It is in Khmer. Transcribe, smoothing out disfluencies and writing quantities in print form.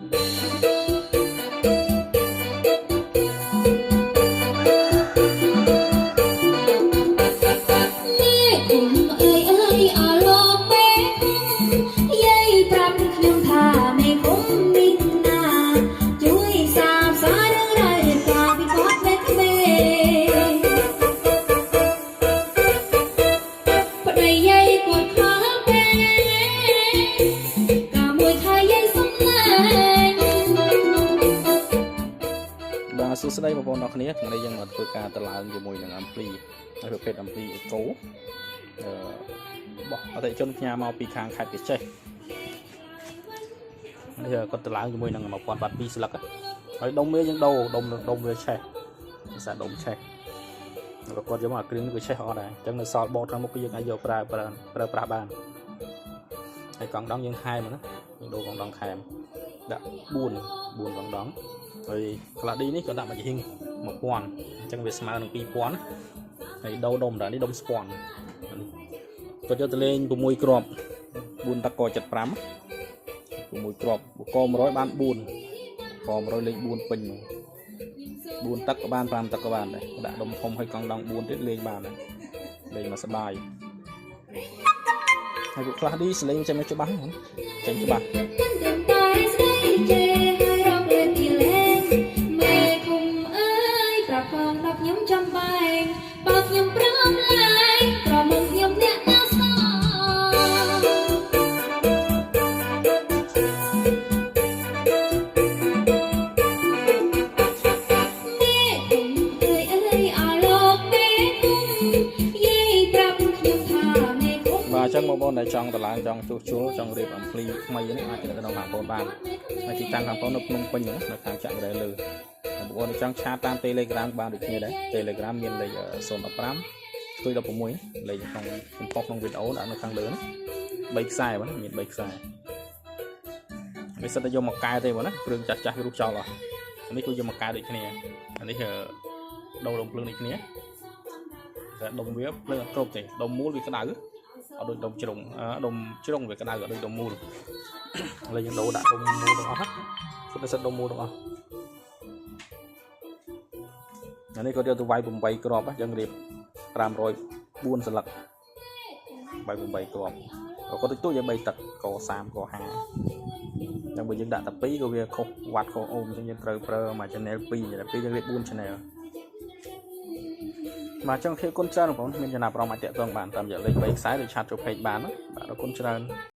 មេគុំអើយអើយអលោកមេគុំយាយប្រាប់ខ្ញុំថាមេគុំមីងណាជួយសាបសាររឿងរ៉ាវរៀបការពីគាត់មេក្មេងប្តីយាយគាត់ខលពេលកាមួយថាយាយសំណាង បាទសួស្តីបងប្អូនអរគ្នាថ្ងៃនេះយើងមកធ្វើការតម្លើងជាមួយនឹង ampli ហើយប្រភេទ ampli Echo អឺរបស់អតិថិជនផ្ញើមកពីខាងខេត្តកោះចេះនេះគាត់តម្លើងជាមួយនឹង1000វ៉ាត់2ស្លឹកហើយដុំវាយើងដូរដុំដុំវាឆេះភាសាដុំឆេះហើយគាត់យកមកអាគ្រឿងនេះវាឆេះអត់ដែរអញ្ចឹងនៅសល់បតខាងមុខគឺយើងអាចយកប្រើប្រើប្រើប្រាស់បានហើយកង់ដងយើងថែមណាយើងដូរកង់ដងថែមដាក់4 4កង់ដង ហើយ class D នេះក៏ដាក់មួយចំហៀង1000អញ្ចឹងវាស្មើនឹង2000ហើយដូរដុំដែរនេះដុំស្ពាន់នេះគាត់យកទៅលេង6គ្រាប់4តក75 6គ្រាប់ក100បាន4ក100លេង4ពេញមក4ទឹកក៏បាន5ទឹកក៏បានដែរដាក់ដុំធំហើយកង់ដង4ទៀតលេងបានដែរលេងមកសប្បាយហើយពួក class D សលេងចេញមកច្បាស់ហ្នឹងចេញច្បាស់ តែតែស្ដីជេរហើយរកលេងទីលេងមេឃុំអើយប្រាប់ផងដល់ខ្ញុំចាំបែងបើខ្ញុំព្រមលែងក្រមុំខ្ញុំអ្នកណាសងមេឃុំអើយអើយអលោកមេឃុំយាយប្រាប់ខ្ញុំថាមេឃុំ បាទអញ្ចឹងបងប្អូនដែលចង់តម្លើងចង់ជួសជុលចង់រៀប ampli ថ្មីនេះអាចទៅក្នុងខាងបងបានហើយទីតាំងខាងបងនៅភ្នំពេញណានៅខាងចាក់រ៉ែលើបងប្អូនដែលចង់ chat តាម Telegram បានដូចគ្នាដែរ Telegram មានលេខ015ស្ទុយ16លេខក្នុងកំប៉ុសក្នុងវីដេអូដាក់នៅខាងលើណា3ខ្សែបងមាន3ខ្សែនេះសិតតែយកមកកែទេបងណាគ្រឿងចាស់ចាស់វារុះចោលអស់នេះគឺយកមកកែដូចគ្នាអានេះដូរដុំភ្លើងដូចគ្នាតែដុំវាភ្លើងអត់គ្រប់ទេដុំមូលវាក្តៅ អត់ដូចដុំជ្រុងអឺដុំជ្រុងវាក្តៅអត់ដូចដុំមូលឥឡូវយើងដូរដាក់ដុំមូលទាំងអស់ណាសុទ្ធតែសិតដុំមូលទាំងអស់អានេះគាត់យកទៅវាយ8គ្រាប់យើងរៀប504សន្លឹកវាយ8គ្រាប់គាត់តិចតួចឲ្យ3ទឹកក30ក50ចឹងបើយើងដាក់តែ2ក៏វាខុសវ៉ាត់ខុសអូមអញ្ចឹងយើងត្រូវប្រើមួយ channel 2តែ2យើងរៀប4 channel បាទចង់ខៀវគុណច្រើនបងប្អូនមានចំណាប់អារម្មណ៍អាចតាក់ទងបានតាមរយៈលេខ3ខ្សែឬ chat ចូល page បានណាបាទអរគុណច្រើន។